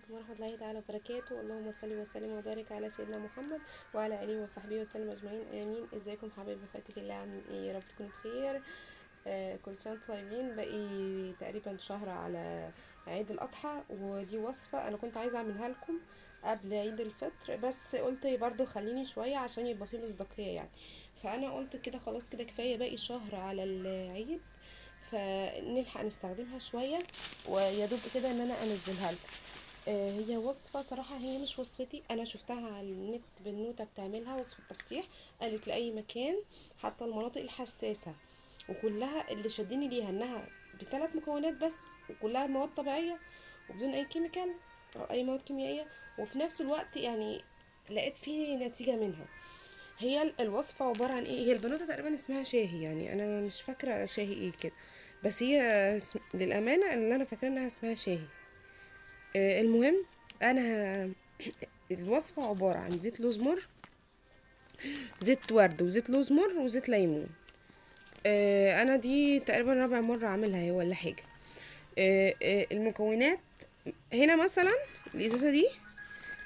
عليكم ورحمة الله تعالى وبركاته. اللهم صل وسلم وبارك على سيدنا محمد وعلى آله وصحبه وسلم أجمعين، آمين. ازيكم حبايبي اخواتي في الله، عاملين ايه؟ يا رب تكونوا بخير. كل سنة وانتم طيبين. باقي تقريبا شهر على عيد الأضحى، ودي وصفة أنا كنت عايزة أعملها لكم قبل عيد الفطر، بس قلت برضو خليني شوية عشان يبقى فيه مصداقية يعني. فأنا قلت كده خلاص، كده كفاية، باقي شهر على العيد فنلحق نستخدمها شوية، ويا دوب كده ان انا انزلها لكم. هي وصفة صراحة هي مش وصفتي، انا شفتها على النت، بنوتة بتعملها وصفة تفتيح، قالت لأي مكان حتى المناطق الحساسة، وكلها اللي شدني ليها انها بثلاث مكونات بس، وكلها مواد طبيعية وبدون اي chemical او اي مواد كيميائية، وفي نفس الوقت يعني لقيت فيه نتيجة منها. هي الوصفة عبارة عن ايه؟ هي البنوتة تقريبا اسمها شاهي، يعني انا مش فاكرة شاهي ايه كده، بس هي للأمانة اللي انا فاكرة انها اسمها شاهي. المهم انا الوصفة عبارة عن زيت لوز مر، زيت ورد، وزيت لوز مر، وزيت ليمون. انا دي تقريبا رابع مرة اعملها هي ولا حاجة. المكونات هنا مثلا الازازة دي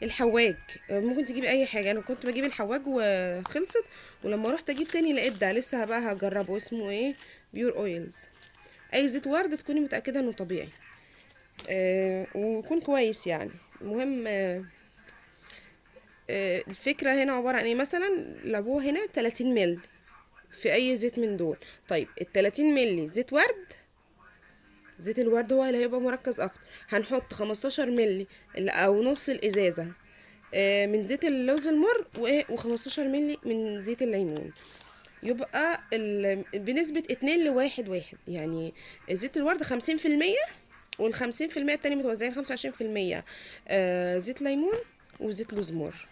الحواج، ممكن تجيبي اي حاجة، انا كنت بجيب الحواج وخلصت، ولما روحت اجيب تاني لقيت ده لسه بقى هجربه، اسمه ايه؟ Pure Oils. اي زيت ورد تكوني متأكدة انه طبيعي، ويكون كويس يعني. المهم، الفكرة هنا عبارة عن ايه؟ مثلا العبوة هنا 30 مل في اي زيت من دول. طيب ال 30 ملي زيت ورد، زيت الورد هو اللي هيبقى مركز اكتر، هنحط 15 ملي او نص الازازة، من زيت اللوز المر، وخمستاشر ملي من زيت الليمون. يبقى بنسبة اتنين لواحد واحد، يعني زيت الورد خمسين في المية، والخمسين في المية التاني متوزعين خمسة وعشرين في المية، زيت ليمون وزيت لوز مر.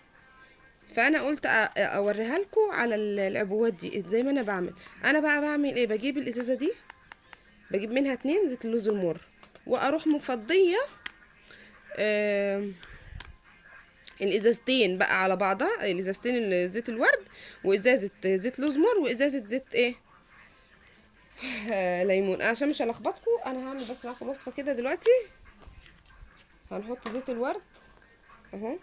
فانا قلت اوريها لكم على العبوات دي زي ما انا بعمل. انا بقى بعمل ايه؟ بجيب الازازه دي، بجيب منها 2 زيت اللوز المر، واروح مفضيه، الازازتين بقى على بعضها، الازازتين زيت الورد، وازازه زيت لوز مر، وازازه زيت ايه؟ ليمون. عشان مش هلخبطكم انا هعمل بس معاكم وصفه كده دلوقتي. هنحط زيت الورد اهو،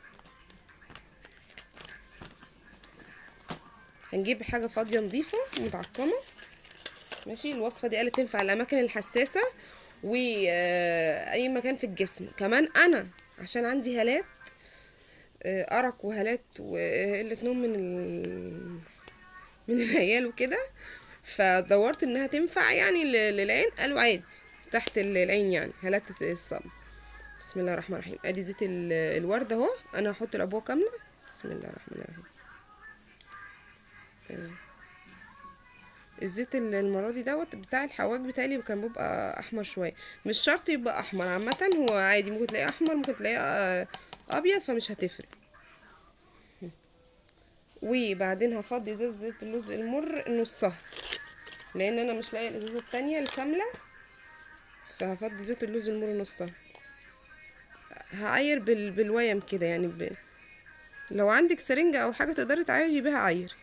هنجيب حاجة فاضية نظيفة متعقمه، ماشي. الوصفة دي قالت تنفع الاماكن الحساسة و، اي مكان في الجسم. كمان انا عشان عندي هالات، ارق وهالات وقلة نوم من العيال وكده، فدورت انها تنفع يعني للعين، قالوا عادي تحت العين يعني هالات الصم. بسم الله الرحمن الرحيم. ادي زيت الورد اهو، انا هحط العبوه كاملة. بسم الله الرحمن الرحيم. الزيت المرة دي دوت بتاع الحواج بتاعي كان بيبقى احمر شوية، مش شرط يبقى احمر، عامة هو عادي، ممكن تلاقيه احمر ممكن تلاقيه، ابيض، فمش هتفرق. وبعدين هفضي ازازة زيت اللوز المر نصها، لان انا مش لاقيه الازازه التانية الكاملة، فهفضي زيت اللوز المر نصها. هعاير بالويم كده يعني، لو عندك سرنجة او حاجة تقدري تعايري بيها عايري.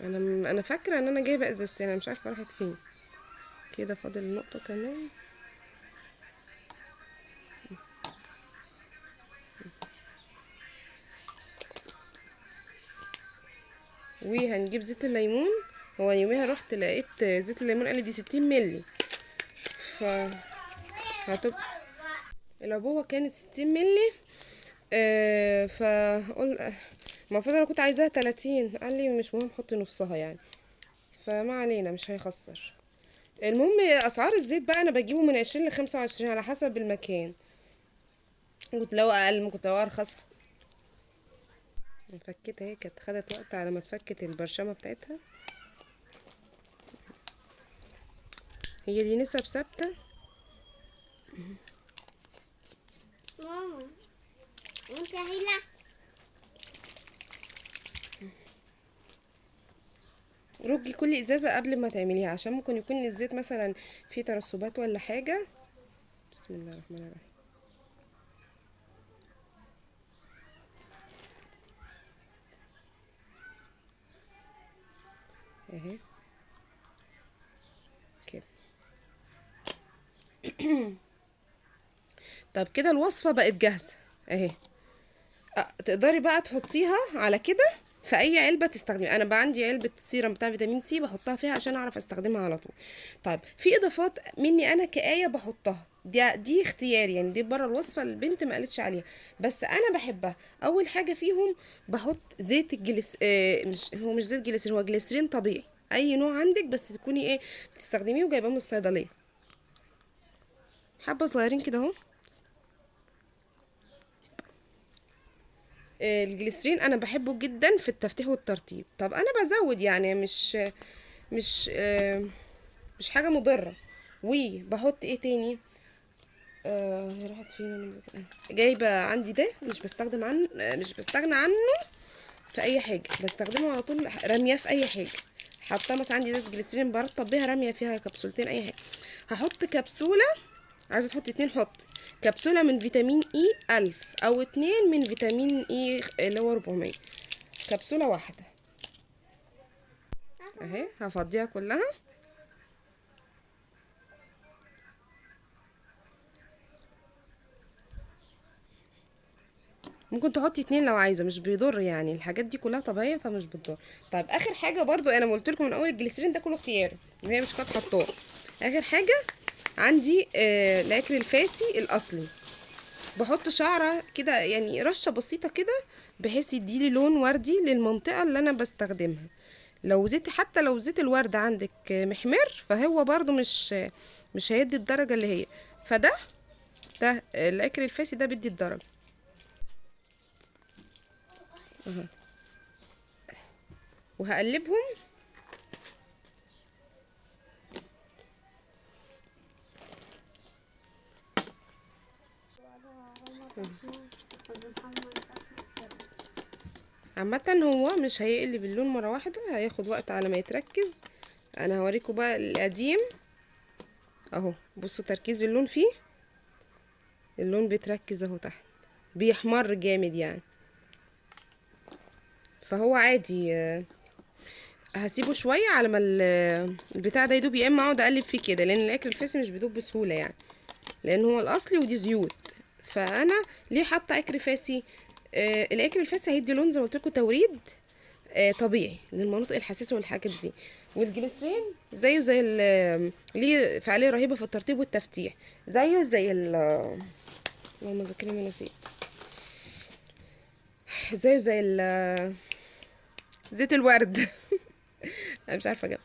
انا فاكره ان انا جايبه ازازتين، انا مش عارفه راحت فين. كده فاضل نقطة كمان. وهنجيب زيت الليمون. هو يوميها رحت لقيت زيت الليمون قال لي دي 60 ملي، ف هتبقى العبوه كانت 60 ملي، فقل المفروض انا كنت عايزاها 30، قال لي مش مهم حطي نصها يعني، فما علينا مش هيخسر. المهم اسعار الزيت بقى انا بجيبه من 20 لخمسة وعشرين على حسب المكان، ممكن تلاقوه اقل ممكن تلاقوه ارخص. فكيتها اهي، كانت خدت وقت على ما اتفكت البرشامه بتاعتها. هي دي نسب ثابتة. ماما انت هنا رجي كل ازازة قبل ما تعمليها، عشان ممكن يكون الزيت مثلا فيه ترسبات ولا حاجة. بسم الله الرحمن الرحيم. اهي كده. طب كده الوصفة بقت جاهزة اهي. تقدري بقى تحطيها على كده في اي علبة تستخدمي. انا بقى عندي علبة سيرم بتاع فيتامين سي بحطها فيها عشان اعرف استخدمها على طول. طيب في اضافات مني انا كآية بحطها، دي اختياري يعني، دي بره الوصفة البنت ما قالتش عليها، بس انا بحبها. اول حاجة فيهم بحط زيت الجلس، مش هو مش زيت جليسرين، هو جليسرين طبيعي اي نوع عندك، بس تكوني ايه بتستخدميه وجايباه من الصيدلية. حبه صغيرين كده اهو. الجليسرين انا بحبه جدا في التفتيح والترطيب. طب انا بزود يعني، مش مش حاجة مضرة. وبحط ايه تاني؟ راحت فين؟ انا مذاكرة. جايبه عندي ده، مش بستخدم عن، مش بستغنى عنه في اي حاجة، بستخدمه على طول، رامياه في اي حاجة. حاطاه مثلا عندي زيت جليسرين برطب بيها، راميه فيها كبسولتين اي حاجة. هحط كبسولة، عايزه تحطي 2 حطي كبسولة من فيتامين اي 1000 او 2 من فيتامين اي اللي هو 400، كبسولة واحدة اهي. هفضيها كلها. ممكن تحطي 2 لو عايزه، مش بيضر يعني، الحاجات دي كلها طبيعية فمش بتضر. طيب اخر حاجة برضو، انا قلت لكم من اول الجليسرين ده كله اختياري، وهي مش كانت حطاه. اخر حاجة عندي العكر الفاسي الاصلي، بحط شعره كده يعني رشه بسيطة كده بحيث يديلي لون وردي للمنطقة اللي انا بستخدمها. لو زيت، حتى لو زيت الورد عندك محمر فهو برضو مش هيدي الدرجة اللي هي، فده ده العكر الفاسي ده بيدي الدرجة اهو. وهقلبهم. عامة هو مش هيقلب اللون مرة واحدة، هياخد وقت على ما يتركز. انا هوريكم بقى القديم اهو، بصوا تركيز اللون فيه، اللون بيتركز اهو تحت، بيحمر جامد يعني، فهو عادي. هسيبه شوية على ما البتاع ده يدوب، يا اما اقعد اقلب فيه كده، لان العكر الفاسي مش بيدوب بسهولة يعني، لان هو الاصلي ودي زيوت. فانا ليه حاطه عكر فاسي؟ العكر الفاسي هيدي لون زي ما قلت لكم توريد طبيعي للمناطق الحساسة والحاجات دي. والجليسرين زيه زي ليه فعالية رهيبة في الترطيب والتفتيح، زيه زي اللهم ذكرني ما نسيت، زيه زي زيت الورد. انا مش عارفه اجيب.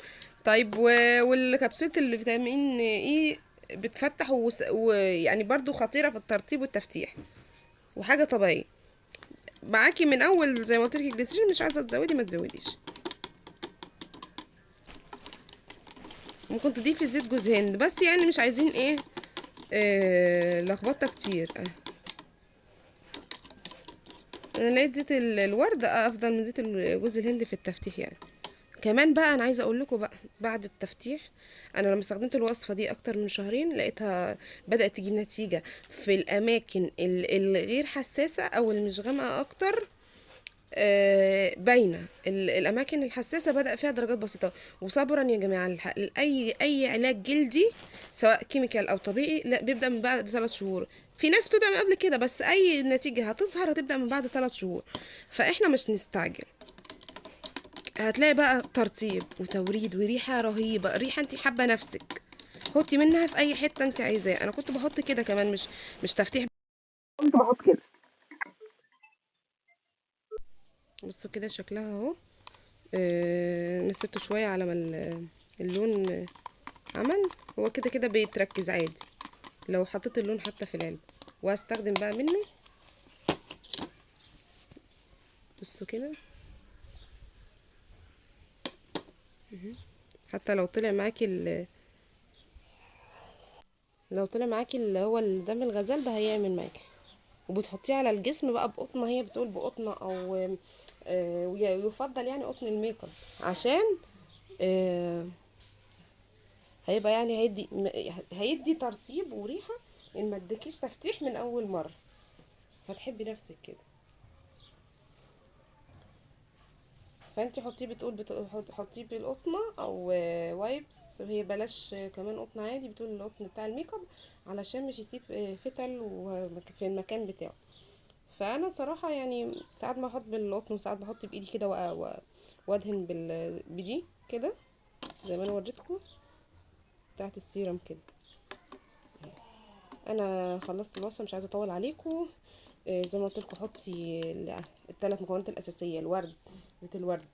طيب والكبسوله الفيتامين اي بتفتح ويعني برضو خطيرة في الترطيب والتفتيح وحاجه طبيعية معاكي من اول زي ما قلت لك. الجليسرين مش عايزه تزودي ما تزوديش، ممكن تضيفي زيت جوز هند، بس يعني مش عايزين ايه لخبطة كتير. انا لقيت زيت الورد افضل من زيت جوز الهند في التفتيح يعني. كمان بقى انا عايزه اقول لكم بقى بعد التفتيح، انا لما استخدمت الوصفة دي اكتر من شهرين لقيتها بدات تجيب نتيجة في الاماكن الغير حساسة او اللي مش غامقه اكتر، باينة. الاماكن الحساسة بدا فيها درجات بسيطة. وصبرا يا جماعة، اي علاج جلدي سواء chemical او طبيعي لا بيبدا من بعد 3 شهور. في ناس بتبدا من قبل كده، بس اي نتيجة هتظهر هتبدا من بعد 3 شهور، فاحنا مش نستعجل. هتلاقي بقى ترطيب وتوريد وريحه رهيبة، ريحه انت حابة نفسك، حطي منها في اي حتة انت عايزاها. انا كنت بحط كده كمان، مش تفتيح، كنت بحط كده. بصوا كده شكلها اهو. نسيبته شوية على ما اللون عمل، هو كده كده بيتركز عادي لو حطيت اللون حتى في العلبة. وهستخدم بقى منه، بصوا كده، حتى لو طلع معاكي لو طلع معاكي اللي هو الدم الغزال ده هيعمل معاكي. وبتحطيه على الجسم بقى بقطنه، هي بتقول بقطنه او ويفضل يعني قطن الميك اب، عشان هيبقى يعني هيدي ترطيب وريحه ان ما اديكيش تفتيح من اول مرة، هتحبي نفسك كده. فانت حطيه، بتقول حطيه بالقطنه او wipes، وهي بلاش كمان قطن عادي، بتقول القطن بتاع الميك اب علشان مش يسيب فتل في المكان بتاعه. فانا صراحة يعني ساعات ما احط بالقطن وساعات بحط بايدي كده وادهن بدي كده زي ما انا وريتكم بتاعت السيرم كده. انا خلصت الوصفة، مش عايزه اطول عليكم. زي ما قلت لكم حطي الثلاث مكونات الاساسية، الورد، زيت الورد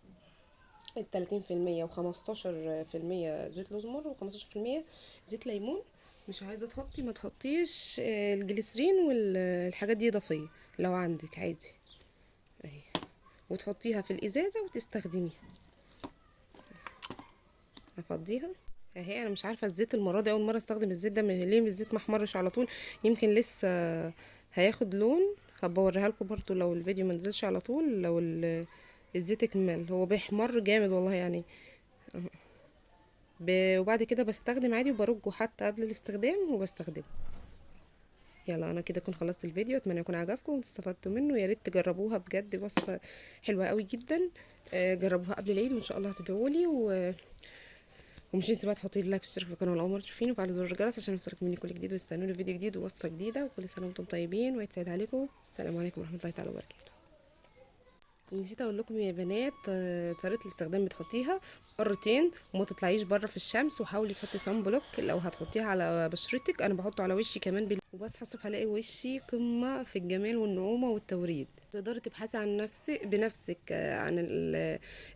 30%، 15% زيت لوز مر، 15% زيت ليمون. مش عايزه تحطي ما تحطيش الجليسرين والحاجات دي اضافية لو عندك عادي اهي، وتحطيها في الازازه وتستخدميها. هفضيها اهي. انا مش عارفه الزيت المرة دي اول مرة استخدم الزيت ده، ليه الزيت ما احمرش على طول؟ يمكن لسه هياخد لون، هبقى اوريها لكم برضو لو الفيديو ما نزلش على طول، لو الزيت اكمل. هو بيحمر جامد والله يعني. وبعد كده بستخدم عادي وبرجه حتى قبل الاستخدام وبستخدمه. يلا انا كده اكون خلصت الفيديو، اتمنى يكون عجبكم واستفدتوا منه. يا ريت تجربوها بجد، وصفه حلوة قوي جدا. جربوها قبل العيد وان شاء الله هتدعولي. ومش تنسي بقى تحطي like واشتراك في القناة لو اول مرة تشوفيني، وفعلي زر الجرس عشان يوصلك مني كل جديد، واستنوني فيديو جديد ووصفه جديدة. وكل سنة وانتم طيبين وعيد سعيد عليكم. السلام عليكم ورحمة الله تعالى وبركاته. نسيت اقول لكم يا بنات، طريقه الاستخدام بتحطيها مرتين وما تطلعيش بره في الشمس، وحاولي تحطي sun block لو هتحطيها على بشرتك. انا بحطه على وشي كمان وبصحى الصبح الاقي وشي قمة في الجمال والنعومه والتوريد. تقدري تبحثي عن نفسك بنفسك، عن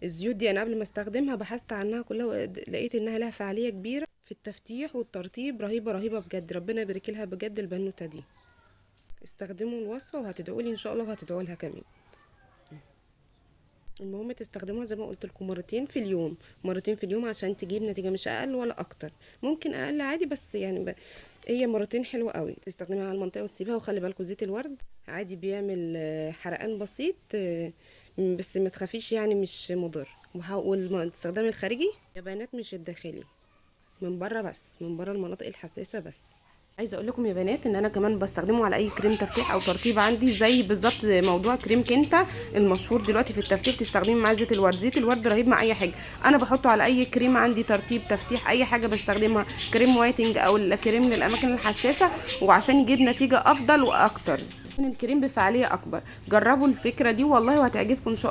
الزيوت دي. انا قبل ما استخدمها بحثت عنها كلها لقيت انها لها فعالية كبيرة في التفتيح والترطيب، رهيبة رهيبة بجد. ربنا يبارك لها بجد البنوته دي. استخدموا الوصفة وهتدعوا لي ان شاء الله، وهتدعوا لها كمان. المهم تستخدموها زي ما قلت لكم مرتين في اليوم، مرتين في اليوم عشان تجيب نتيجة، مش اقل ولا اكتر، ممكن اقل عادي، بس يعني هي مرتين حلوة قوي. تستخدميها على المنطقة وتسيبها. وخلي بالكم زيت الورد عادي بيعمل حرقان بسيط، بس ما تخافيش يعني مش مضر. والاستخدام الخارجي يا بنات مش الداخلي، من بره بس، من بره المناطق الحساسة بس. عايزه اقول لكم يا بنات ان انا كمان بستخدمه على اي كريم تفتيح او ترطيب عندي، زي بالظبط موضوع كريم كنتا المشهور دلوقتي في التفتيح، تستخدمي معاه زيت الورد. زيت الورد رهيب مع اي حاجة، انا بحطه على اي كريم عندي ترطيب تفتيح اي حاجة بستخدمها، كريم whitening او الكريم للاماكن الحساسة، وعشان يجيب نتيجة افضل واكتر من الكريم بفعاليه اكبر. جربوا الفكرة دي والله وهتعجبكم ان شاء الله.